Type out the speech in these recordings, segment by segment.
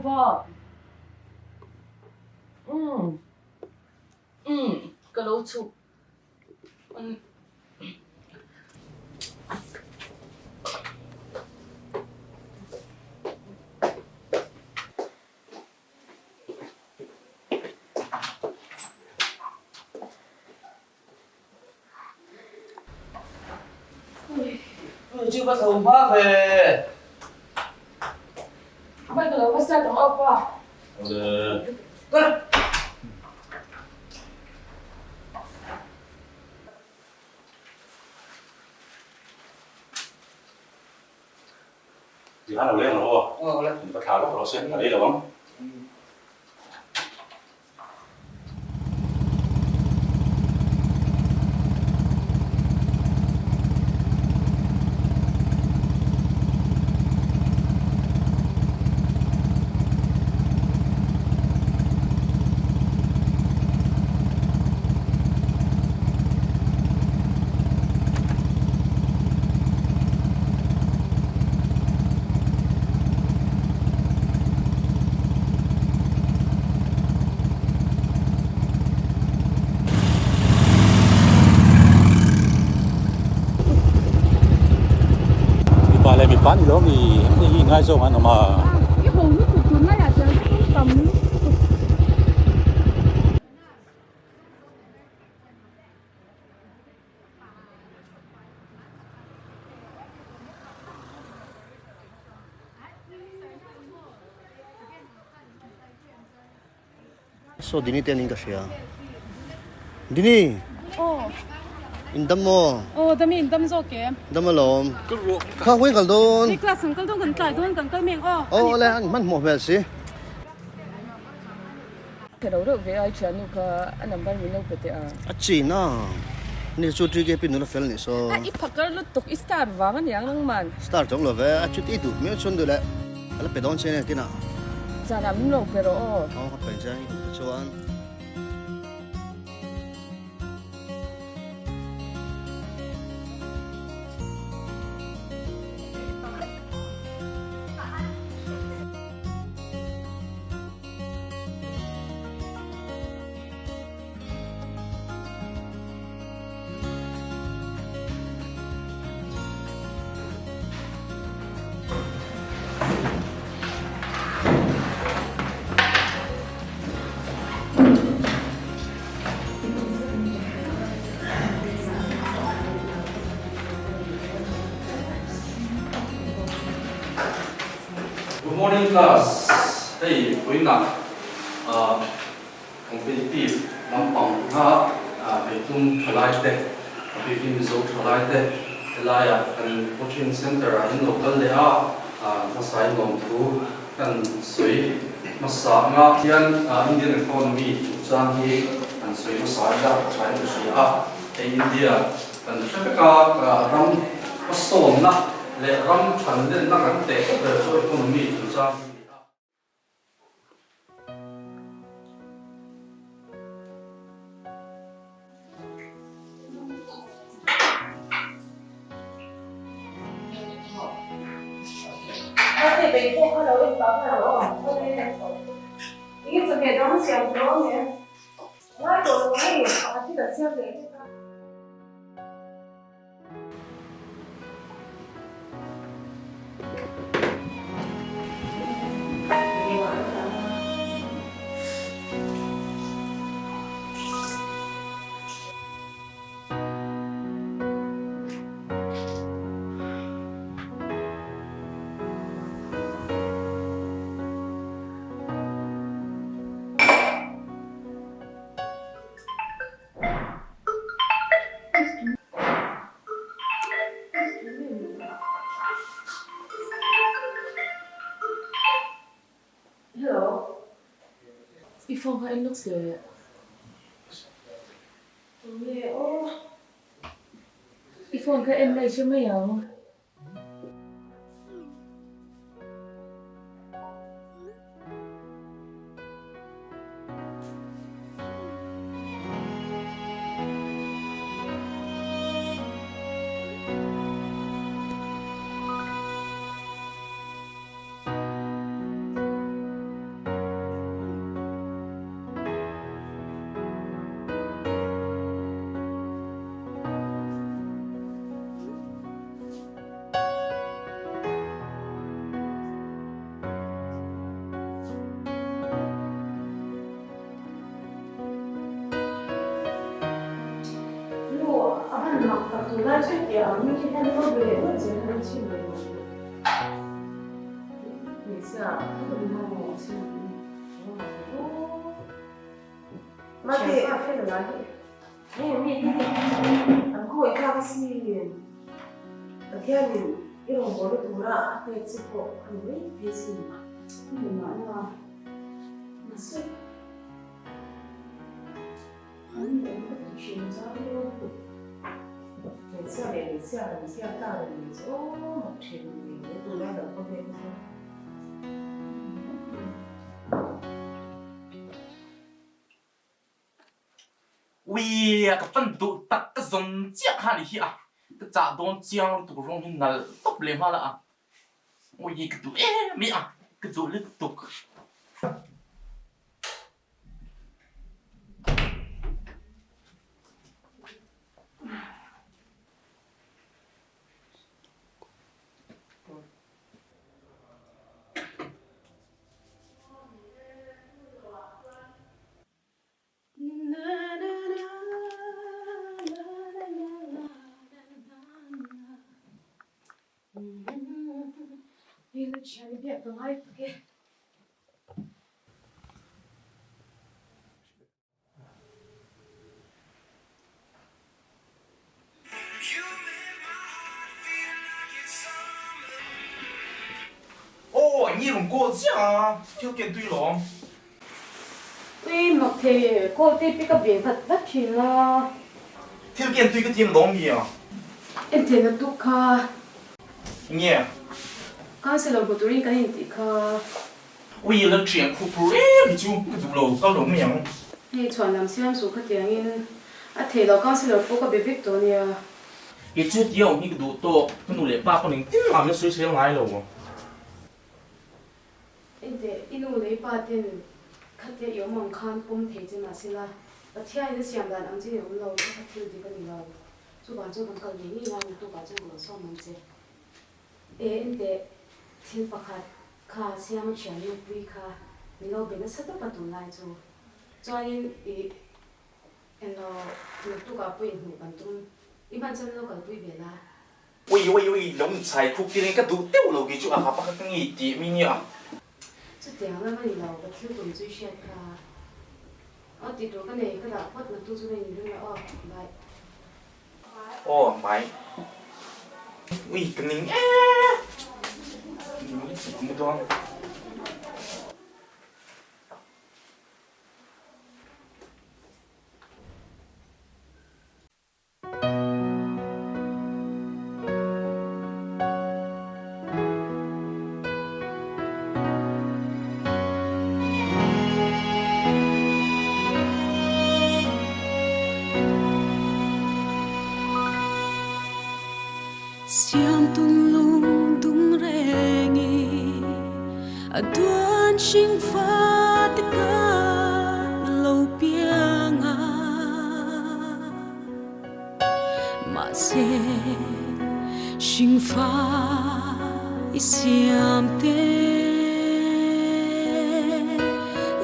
pa. Umm. Umm. Ka lo chhuk. Umm. Chu va tho hma ve. Bike lo va start ang aw pa. Awle. Kal. Ti han lo leng lo aw. Awle. Va thla lawk rawh se, a rei lo ang. Mipa leh mipa ni lo mi hei hi ngaizawng an awm a. Saw Dini te anin ka hria. Dini! Aw. In dam maw? Aw dam i in dam zawk em? Dam alawm. Kha huai kal dawn. Ni class kan kal dawn kan tlai dawn kan kal meng aw. Aw awle an hmanhmawh hmel si. Ka lo reuh ve a, i thiannu kha a number min lo pe teh a. A chin a, ni chu TKP nula fel nih saw. A i phakar lutuk, i star vang a niang nangman. Star chawng lo ve, a chut i duh miau chuan duh leh a la pe dawn che nia kinah. Zanah min lo pe rawh aw. Aw ka pe che i duh te chuan. Good morning class, hei puinak competitive lampang kha beitlung thalai te a bikin Mizo thalai te helaiah kan coaching center ah in lo kal leh a hmasa in lawmthu kan sawi hmasa anga hian Indian economy chungchang hi kan sawi hmasa ila ka tha in ka hria a hei India kan hre vek a ram hmasawnna leh ram thanlenna kan teh ber chu economy chungchang hi a ni a. Hello. I phone kha en lawk teh. Tunge aw. I phone kha en lai hre mai ang. Tunlai chu hetiang ang mi hi hian lo be leh ngawt zel han chim ve lo. Hmeichhia a awm maw? Mate, hei mi hi an khawngaih thlak asin. Pathianin i rawngbawlna tura a pek che pawh a ni mai thei sin. Ni mahna, mahse an ni awm ka ti thin zau lo. Hmeichhia leh hmeichhia han insiam ta reng mai chu aw mak thin mai tunlai lo khawvel hi chu. Ui ka fan duh tak ka zawn chiah kha ni hi a, ka chah dawn chiang lutuk rawng hi nalh tawp leh nghal a, ui ka duh em em a, ka duh lutuk. Aw eng nge rawn call chiah a, thil ken tui lawm. Ui mak thei e, call te pick up ve vat vat thin la. Thil ken tui ka ti em lawm mi a. En thei na tuk kha. Eng nge? Councellor hmu turin kan intih kha. Ui la thian khup ru em hi chu ka duh lo kal lo mai ang. Hei chhuan lam siam suh khatiangin a theih loh councillor pawh ka be vek tawh ania. Kei chu tia awm hi ka duh tawk, ka nu leh pa pawh ning tin mah min sawi sel ngai lo. Enteh, i nu leh i pa ten khatia i awm ang khan pawm thei che mahsela Pathianin a siam dan ang chin i awm lo, ka kha thil dik a ni lo. Chuvang chuan kan kal ngei ngei lai naktukah chuan ka lo sawm ang che. E enteh, thil pakhat kha siam a thian nupui kha min lo be nasa tawp a tunlai chu. Chuanin i englo naktukah pawh inhmuh kan tum, i hman chuan lo kalpui ve la. Ui ui ui, lo inchhai khuk tir in ka duh teuh lo kei chu a ha pakhat ka ngei tih mi nia. Chutiang lam a ni lo, ka thil tum chu i hriat kha. Aw tih tur ka nei, ka dah phawt naktuk chu ka inring la aw, bye. Aw mai. Ui ka ning e. Ning lutuk mu dawn. Siam tun lung dum rengi a duan hring fa te ka lo pianga mahse hring fa i siam te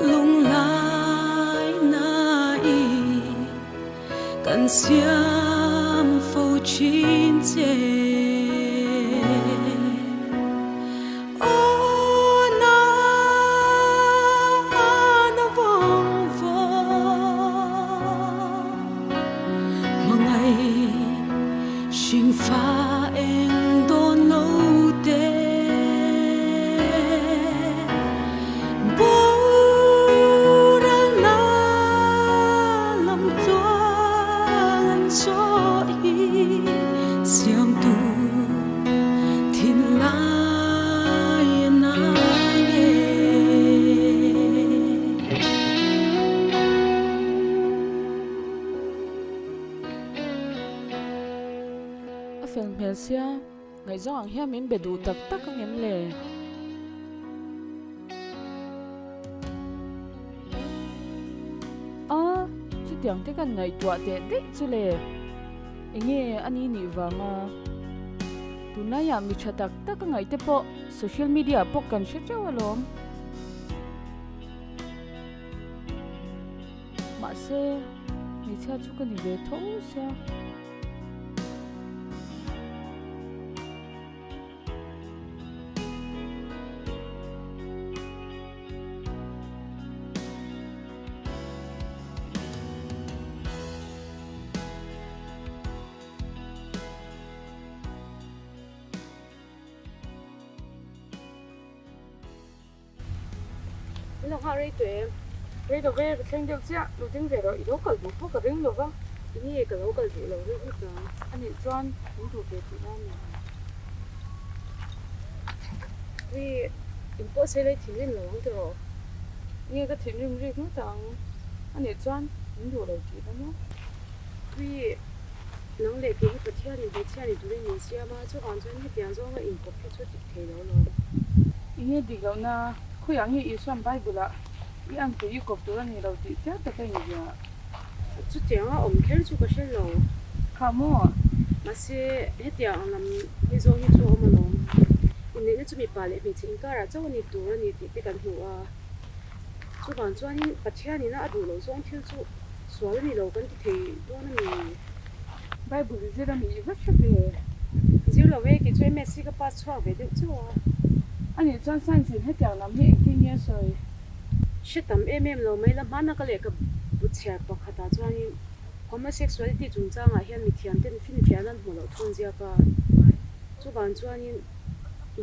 lunglai na i kan siam fo thin che. Aw na na vawng vawng hmangaih hring fa eng dawn lo te. Boralna lam tluang an zawh hi siamtu thinlai a na nge. A fel hmel sia. Ngaihzawng ang hian min be duh tak tak ang em le? A, chutiang te kan ngaihtuah teh daih chu le. Enge a ni nih vanga tunlaiah mi tha tak tak a ngaih te pawh social media ah pawh kan hre teuh alawm. Mahse, hmeichhia chu ka ni ve tho sia. Min lo nghah rei tawh em? Rei lo ve, ka thleng deuh chiah. Lo ding ve rawh, i lo kal duh pawh ka ring lo va. I nge ka lo kal duh lo reuh ngawt ang. A nih chuan min duh ve tih na a ni ang. Ui, in pawh sei lai thinrim lo ang tiraw? Nge ka thinrim rik ngawt ang. A nih chuan min duh lo tih na maw? Ui, nang leh kei hi Pathian in hmeichhia ni turin min siam a, chuvang chuan hetiang zawnga inkawp hi chu dik thei lo lo. Enge dik lohna? Khawiah nge Isua'n Bible-ah i anpui i kawp tur a ni lo tih chiang taka inziah? Chutianga awm kher chu ka hre lo. Kha maw? Mahse, hetiang ang lam hi zawng hi chu a awm alawm. Inneihna chu mipa leh hmeichhe inkarah chauh a ni tur a ni tih te kan hmu a. Chuvang chuanin Pathianina a duh loh zawng thil chu sual a ni lo kan ti thei dawn a ni. Bible i zir a mi i va hre ve. Zir lo e, kei chu MSc ka pass chhuak ve deuh chauh a. A nih chuan science in hetiang lam hi engtin nge a sawi? Hre tam em em lo mai la, hmana ka lehkha bu chhiar pakhatah chuanin homosexuality chungchangah hian mithiam ten finfiahna an hmuh loh thun ziak a. Chuvang chuanin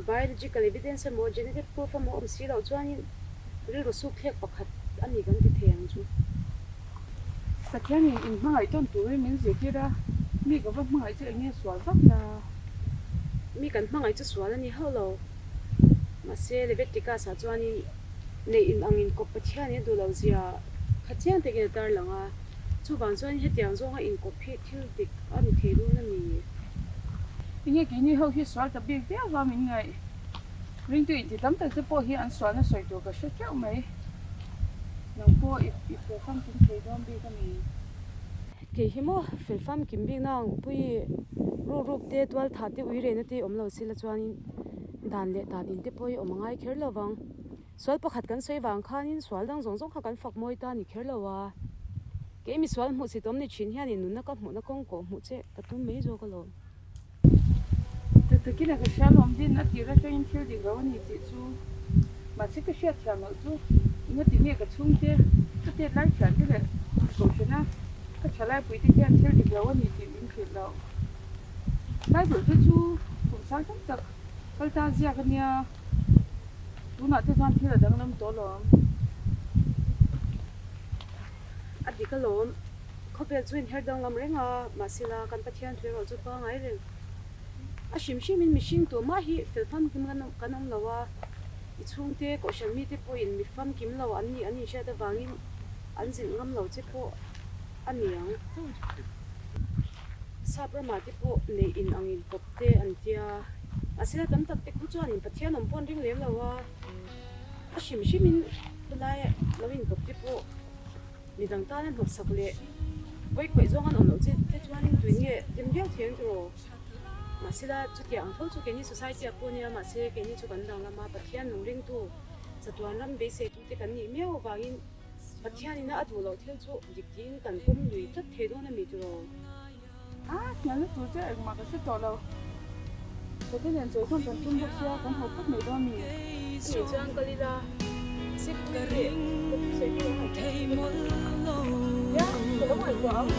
biological evidence emaw genetic proof emaw awm si loh chuanin rilru suk thlek pakhat a ni kan ti thei ang chu. Pathianin in hmangaih tawn turin min zirtir a, mi ka va hmangaih chu eng nge sual vak na? Mi kan hmangaih chu sual a ni hauh lo. Mahse, Leviticus-ah chuanin neih in angin kawp Pathianin a duh lo zia kha chiang takin a tarlang a. Chuvang chuan hetiang zawnga inkawp hi thil dik a ni thei dawn a ni. Enge keini ho hi sual ta bik viau va min ngaih? Ringtu inti tam tak te pawh hi an sualna sawi tur ka hre teuh mai. Nang pawh i i fel famkim thei dawn bik a ni. Kei hi maw fel famkim bik na ang pui ruk ruk te tual thah te ui rehna te awm lo sila chuanin dan leh dan in te pawh hi awm a ngai kher lo vang. Sual pakhat kan sawi vang khanin sual dang zawng zawng kha kan fak mawi ta ni kher lo a. Kei misual hmuh si tawm ni thin hianin nunna ka hmuhna kawng kawh hmuh che ka tum mai zawk alawm. Tak takin a ka hria lawm din a tir atangin thil dik lo a ni tih chu mahse ka hriat thiam loh chu engati nge ka chhungte ka tet lai thian te leh kohhrana ka tha laipui te hian thil dik lo a ni tih min hrilh loh. Bible te chu kum sang tam tak kal ta ziak a nia tunah te chuan thil a danglam tawh alawm. A dik alawm. Khawvel chu inher danglam reng a, mahsela kan Pathian thu erawh chu pangai reng. A hrim hrimin mihring tumah hi fel famkim kan awm lo a, i chhungte, kohhran mite pawhin mi famkim lo an nih an inhriat avangin an zilh ngam lo che pawh a ni ang. Sap ramah te pawh neih in ang inkawp te an tia, mahsela tam tak te khu chuanin Pathian awm pawh an ring lem lo a, a hrim hrimin khawlai lo inkawp te pawh. Midang tana hnawksak leh pawi khawih zawng an awm loh che te chuanin tui nge dim viau thei ang tiraw? Mahsela chutiang ang tho chu keini society ah pawh nia mahse keini chu kan danglam a, Pathian nung ringtu chatuan ram beiseitute kan nih miau avangin Pathianina a duh loh thil chu dik tiin kan pawm lui tlat thei dawn a mi tiraw? A, hnialna tur che engmah ka hre tawh lo. Sate nen chawi khawn kan tum bawk sia, kan haw phawt mai dawn mi? Ani chuan kal ila, sip ka ring ka thusawi chu a ngaihtuah chu ka ti. Nia, ka lo ngaihtuah ang.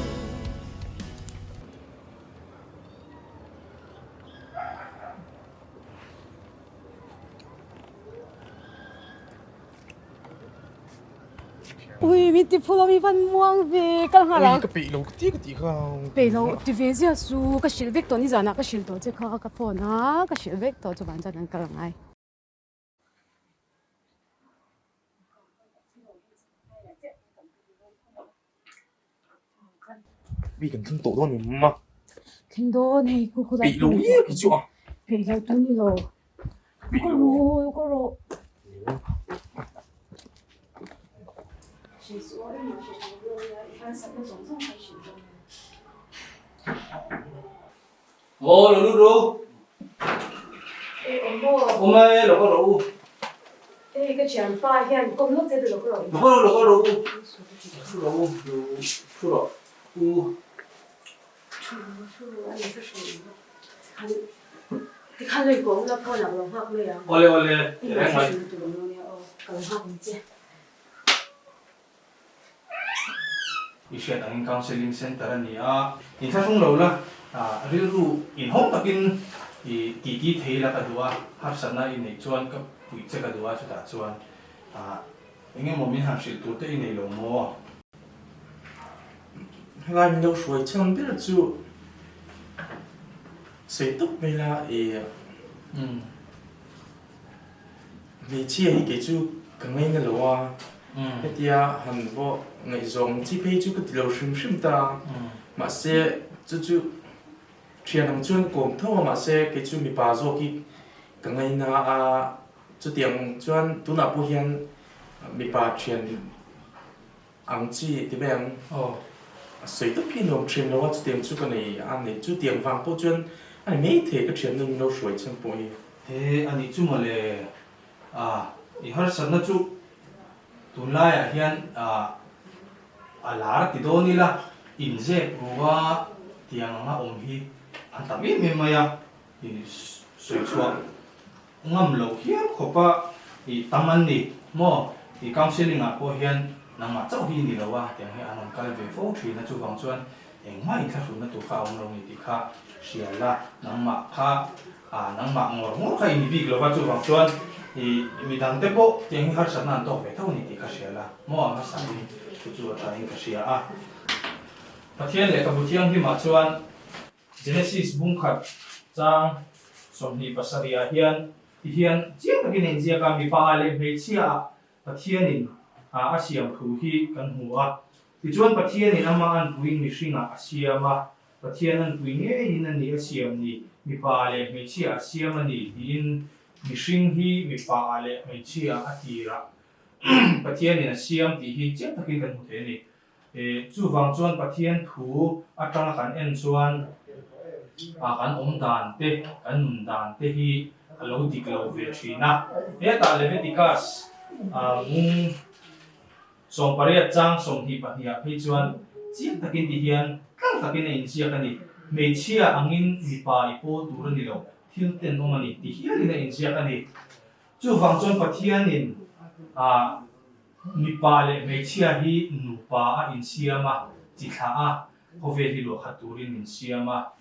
Ui min ti phu lo i van muang ve kal nghal ang. Ui ka peih lo ka ti ka tih kha. Peih lo ti ve zia chu ka hrilh vek tawh nizanah ka hrilh tawh che kha ka phone a ka hrilh vek tawh chuvang chuan an kal angai. Mi kan thleng tawh dawn ni ma. Thleng dawn hei khu khu lai. Peih lo nge ki chu a. Peih lo tu ni lo. Peih lo. Ko ro. Aw lo lut ru. Awm e lo ka ro u. Hei ka thianpa hian kawm lawk che lo ka ro. Lo ka ro lo ka ro u. Thu ro u lo thu ro u. Thu ro thu ro a ni ka hre lo. Tikhan lui kawng la phone ah ka lo nghak mai ang. Awle awle reng mai. Ka lo nghak ang che. I hriat angin counselling centre a ni a, inthlahrung lo la, rilru inhawng takin i titi thei la ka duh a, harsatna i neih chuan ka puih che ka duh a, chutah chuan. Eng emaw min han hrilh tur te i nei lo maw? Helai min lo hruai chhan ber chu sawi tawp mai la i hmeichhia hi kei chu ka ngaina lo a, hetia han vaw ngaihzawng chi phei chu ka ti lo hrim hrim ta a, mahse chu chu Thian ang chuan kawm tho a mahse kei chu mipa zawk hi ka ngaina a, chutiang chuan tunah pawh hian mipa thian ang chi ti mai ang a sawi tawp hi nuam thin lo a, chutiang chu ka nei a ni, chutiang vang pawh chuan a ni maithei ka thiannu min lo hruai chhan pawh hi. He a nih chu mawle a, i harsatna chu tunlaiah hian a. A lar ti dawn ila, inzep rua tiang anga awm hi an tam em em mai a, i sawi chhuah ngam loh hial khawp a i tam an ni maw? I counselling ah pawh hian nangmah chauh hi ni lo a, tiang hi an rawn kal ve fo thin a, chuvang chuan engmah inthlahrunna tur kha a awm lo ni tih kha hria la, nangmah kha A, nangmah ngawr ngawr kha i ni bik lova, chuvang chuan i midang te pawh tiang hi harsatna an tawk ve tho a ni tih ka hria la, maw ang hmasa hi chu chu a thain ka hria a. Pathian lehkhabu thianghlimah chuan Genesis bungkhat chang 27 ah hian ti hian chiang takin a inziak a, mipa leh hmeichhia ah Pathianin a siam thu hi kan hmu a. Tichuan Pathianin amah anpuiin mihringah a siam a, Pathian anpui ngeiin a ni a siam ni, mipa leh hmeichhia a siam a ni tiin mihring hi mipa leh hmeichhia a tirah Pathianin a siam tih hi chiang takin kan hmu thei a ni. Chuvang chuan Pathian thu atanga kan en chuan kan awm dan te, kan nun dan te hi a lo dik lo ve thin a. Hetah Leviticus bung 18 chang 22 ah phei chuan chiang takin ti hian tlang takin a inziak a ni. Hmeichhia angin mipa i pawl tur a ni lo, thil tenawm a ni ti hialin a inziak a ni. Chuvang chuan Pathianin ah mipa leh hmeichhia hi nupa a insiam a, chi thlah a, khawvel hi luahkhat turin min siam a.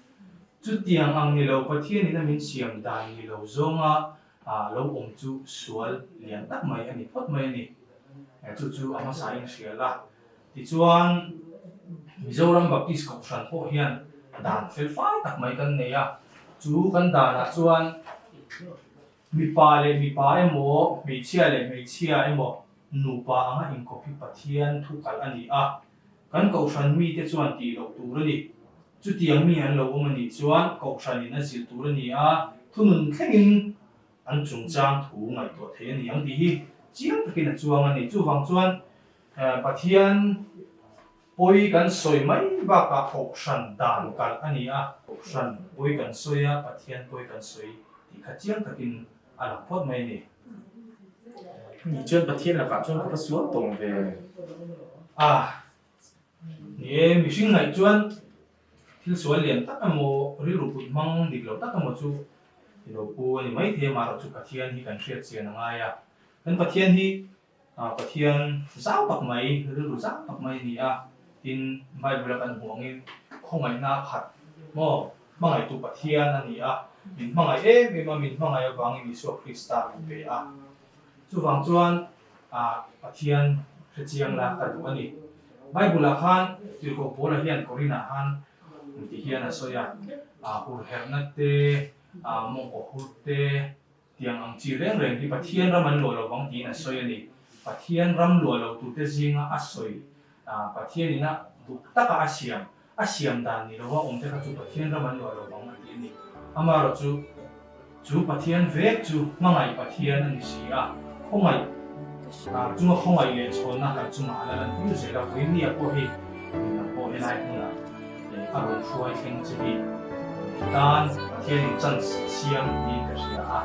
Chutiang ang ni lo Pathianin a min siam dan ni lo zawnga A lo awm chu sual lian tak mai a ni phawt mai a ni. Chu chu a hmasain hria la. Tichuan, Mizoram Baptist Kohhran pawh hian dan fel fai tak mai kan nei a. Chu kan danah chuan mipa leh mipa emaw, hmeichhia leh hmeichhia emaw nupa anga inkawp hi Pathian thu kalh a ni a. Kan Kohhran mite chuan tih loh tur a ni. Chutiang mi an lo awm a nih chuan Kohhranin a zilh tur a ni a, thunun thlengin an chungchang thu ngaihtuah thei a ni ang tih hi chiang takin a chuang a ni. Chuvang chuan Pathian pawi kan sawi mai bakah Kohhran dan kalh a ni a, Kohhran pawi kan sawi a, Pathian pawi kan sawi tih kha chiang takin a lang phawt mai a ni. Ni chuan Pathian lakah chuan ka va sual tawng ve. A. Ni e, mihring ngaih chuan thil sual lian tak emaw, rilru put hmang dik lo tak emaw chu i lo pu a ni maithei a, amaherawhchu Pathian hi kan hriat chian a ngai a. Kan Pathian hi Pathian zau tak mai, rilru zau tak mai a ni a, tin Bible a kan hmuh angin khawngaihna a khat maw, hmangaihtu Pathian a ni a, min hmangaih em em a, min hmangaih avangin Isua Krista min pe a. Chuvang chuan ah Pathian hre chiang la ka duh a ni. Bible ah khan Tirhkoh Paula hian Korinth ah khan ti hian a sawi a, ah hurherhna te, ah mawngkaw hur te tiang ang chi reng reng hi Pathian ram an luah lo vang tiin a sawi a ni. Pathian ram luah lo turte zinga a sawi ah Pathian ina duh taka a siam A siam dan ni lova awmte kha chu Pathian ram an luah lo vang a ti a ni. Amaherawh chu, chu Pathian vek chu hmangaih Pathian a ni si a, khawngaih chunga khawngaih leh chhawnna kan chungah a la lantir zel a, vawinia pawh hei nang pawh helai hmunah a rawn hruai thleng che hi tan Pathianin chance a siam niin ka hria a,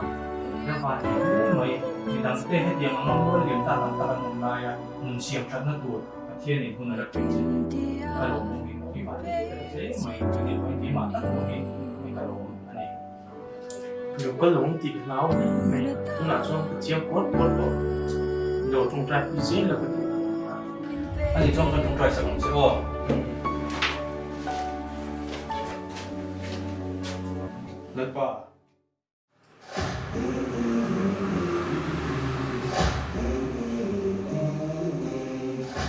ka van ti hle mai. Midangte hetiang anga mual lian tak ang tak an awm laia nun siam thatna tur Pathianin hun a la ṭin che hi ka lawm awmin i van nei ka ti hle mai, ka ni pawhin keimah tak pawh hi ka lawm a ni. Lo ka lawm tih hlau mai mai, tunah chuan ka chiang kual kual tawh, lo ṭawngṭai pui zel la ka ti. Ani chuan kan ṭawngṭai sak ang che aw. Lalpa.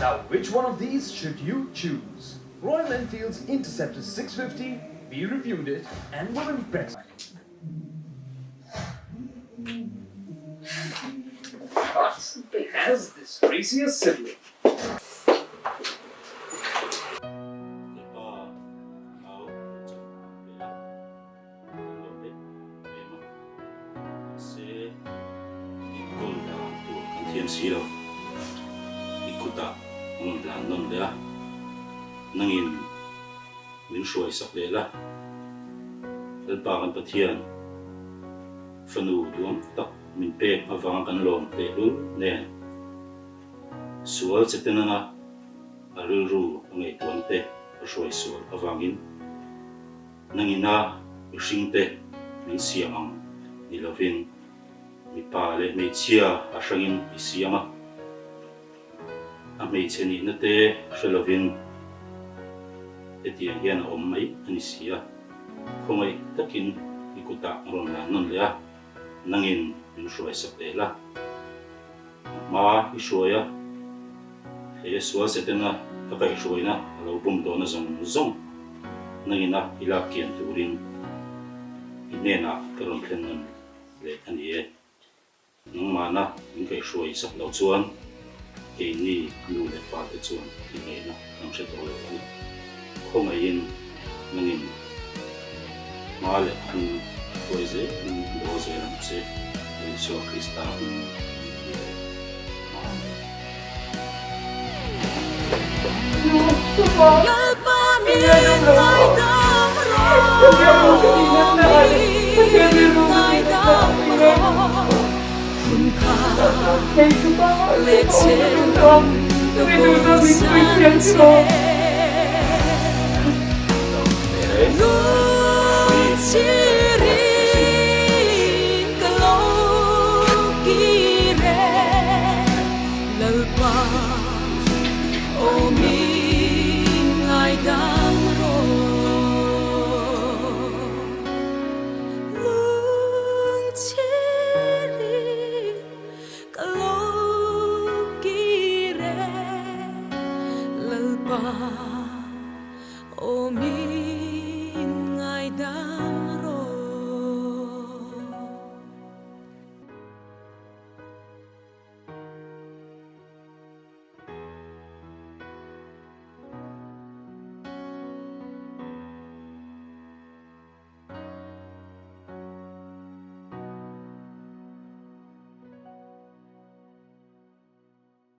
Now, which one of these should you choose? Royal Enfield's Interceptor 650, we reviewed it and were impressed. But it has this racier sibling. Lalpa nau chan pe a, kan lawm em em a, mahse enkawl dan tur kan thiam si lo, i kutah a rawn hlan nawn leh a, nangin min hruai sak leh la, Lalpa kan Pathian fanu duang tak min pek avanga kan lawm tehlul nen sual che te nana a rilru a ngaihtuahna te a hruai sual avangin nangina mihringte min siam ang ni lovin mipa leh hmeichhia a hrangin i siam a, a hmeichhe nihna te hre lovin hetiang hian a awm mai a ni si a, khawngaih takin i kutah a rawn lan nawn leh a, nangin min hruai sak leh la. A hma i hruai a, he sual Setana ka kaihhruaina a lo bum tawhna zawng zawng nangina i lak kian turin i hnenah ka rawn thlen nawn leh a ni e. Nangmahna min kaihhruai sak loh chuan keini nu leh pa te chuan tihngehna kan hre tawh lo a ni. Khawngaihin nangin hma leh hming hruai zelin dawl zel ang che, Isua Krista hming kan ti e. Amen.